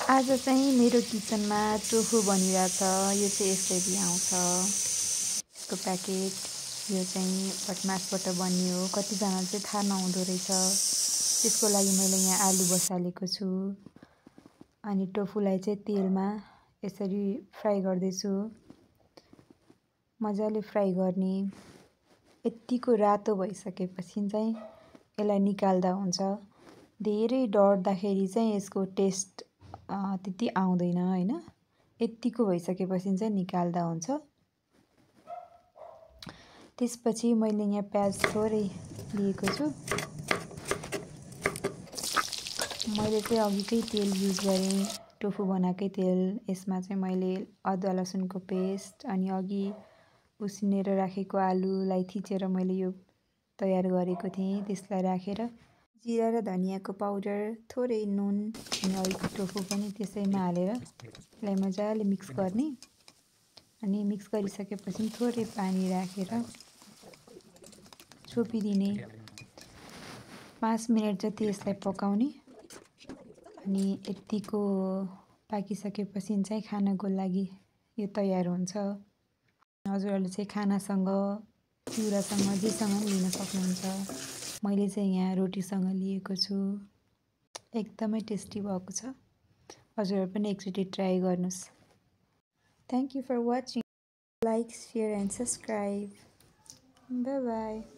आज चाहिँ मेरो किचनमा टोफू बनिरहेछ। यो चाहिँ यसरी आउँछ यसको प्याकेट। यो चाहिँ भटमासबाट बनियो। कतिजनालाई चाहिँ थाहा नहुँदो रहेछ। त्यसको लागि मैले यहाँ आलु बसालेको छु अनि टोफूलाई चाहिँ तेलमा यसरी फ्राई गर्दैछु। मजाले फ्राई गर्ने। यतिको रातो भइसकेपछि चाहिँ यसलाई निकाल्दा हुन्छ। धेरै डढ्दाखेरि चाहिँ यसको टेस्ट त्यति आउँदैन हैन। यतिको भइसकेपछि चाहिँ निकाल्दा हुन्छ। त्यसपछि मैले यहाँ प्याज थोरै लिएको छु। मैले चाहिँ अघिकै तेल युज गरेँ, टोफू बनाएकै तेल। यसमा चाहिँ मैले अदुवा लसुनको पेस्ट अनि अघि उसिनेर राखेको आलुलाई थिचेर मैले यो तयार गरेको थिएँ, त्यसलाई राखेर जिरा र धनियाको पाउडर, थोरै नुन अनि अलिकति टोफू पनि त्यसैमा हालेर यसलाई मजाले मिक्स गर्ने। अनि मिक्स गरिसकेपछि थोरै पानी राखेर छोपिदिने। 5 मिनेट जति यसलाई पकाउने। अनि यतिको पाकिसकेपछि चाहिँ खानको लागि यो तयार हुन्छ। हजुरहरूले चाहिँ खानासँग, चिउरासँग, जेसँग पनि लिन सक्नुहुन्छ। मैले चाहिँ यहाँ रोटीसँग लिएको छु। एकदमै टेस्टी भएको छ। हजुरहरू पनि एकचोटि ट्राई गर्नुहोस्। Thank you for watching. Like, share and subscribe. Bye by.